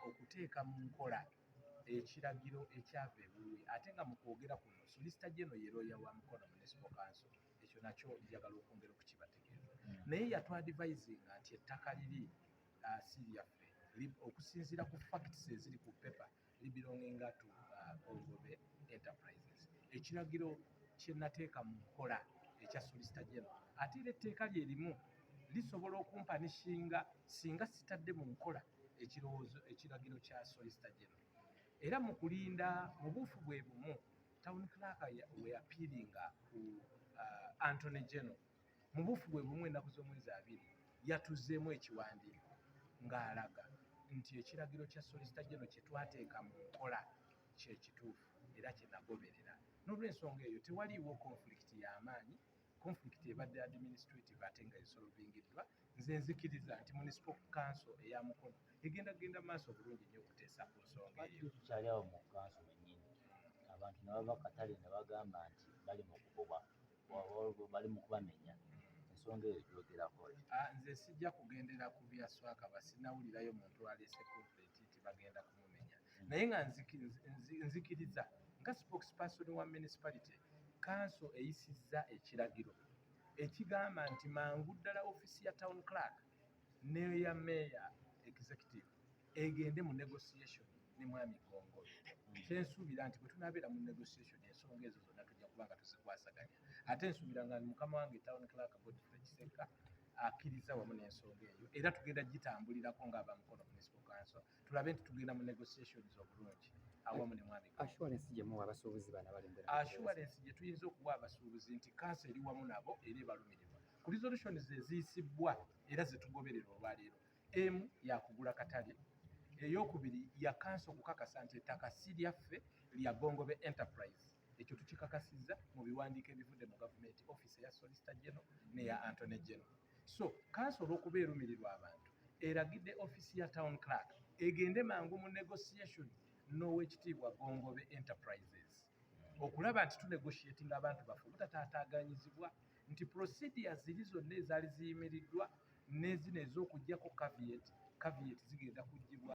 okuteeka mu nkola ekiragiro ekyava e Buruuli. Ate nga mu kwogera kuno, Solicitor General ye lawyer wa Mukono Municipal Council. Ekyo nakyo njagala okwongera okukibategeeza. Naye yatwadvisinga nti ettaka liri si lyaffe, okusinziira ku facts eziri ku paper, libelonginga to Gongobe Enterprises. Ekiragiro kye nateeka mu nkola ekya Solicitor General, ate era etteeka lye limu lisobola okumpunishinga singa sitadde mu nkola ekirowoozo, ekiragiro kya Solicitor General. Era mu kulinda mu buufu bwe bumu, town clerk we appealinga ku Attorney General mu buufu bwe bumu, ennaku z'omwezi 20, yatuzeemu ekiwandiiko ng'alaga nti ekiragiro kya Solicitor General kye twateeka mu nkola kyekituufu era kye nagoberera. N'olwensonga eyo, tewaliiwo conflict y'amaanyi. Conflict ebadde administrative, ate nga esolvingiddwa. Nze nzikiriza nti municipal council eya Mukono egenda kugenda mu maaso bulungi nnyo okuteesa ku nsonga eyo. Tukyali awo mu kanso wennyini, abantu ne bava katale ne bagamba nti bali mu kugobwa, bali mu kubamenya. Ensonga eyo gyogerako? Ah, nze sijja kugendera ku bya Swakaba. Sinawulirayo muntu aleese complaint nti bagenda kumumenya. Naye nga nzikiriza nga spokesperson wa municipality, council eyisizza ekiragiro ekigamba nti mangu ddala ofiisi ya town clerk n'eya mayor executive egende mu negotiation ne mwami Gongobe. Kyensuubira nti bwe tunaabeera mu negotiation, ensonga ezo zonna tujja kuba nga tuzikwasaganya. Ate nsuubira nga mukama wange town clerk Godfrey Kiseka akkiriza wamu n'ensonga eyo, era tugenda gitambulirako ng'abamukono Municipal Council, tulabe nti tugenda mu negotiations obulungi awamu ne mwami Gongobe. Assurance gye muwa abasuubuzi bano abali mu mbeera? Assurance gye tuyinza okuwa abasuubuzi nti kanso eri wamu nabo era ebalumirirwa ku resolutions eziyisibbwa era zetugoberera olwaleero. Emu yakugula katale, eyokubiri ya kanso okukakasa nti ettaka si lyaffe, lya Gongobe Enterprise. Ekyo tukikakasizza mu biwandiiko ebivudde mu gavumenti, office eya Solicitor General neya Attorney General. So kanso, olw'okuba erumirirwa abantu, eragidde office ya town clerk egende mangu mu negotiation n'owekitiibwa Gongobe Enterprises, okulaba nti tunegotiatinga abantu baffe obutataataaganyizibwa, nti procedures ziri zonna ezaali ziyimiriddwa n'ezino ez'okuggyako caveat zigenda kuggyibwa.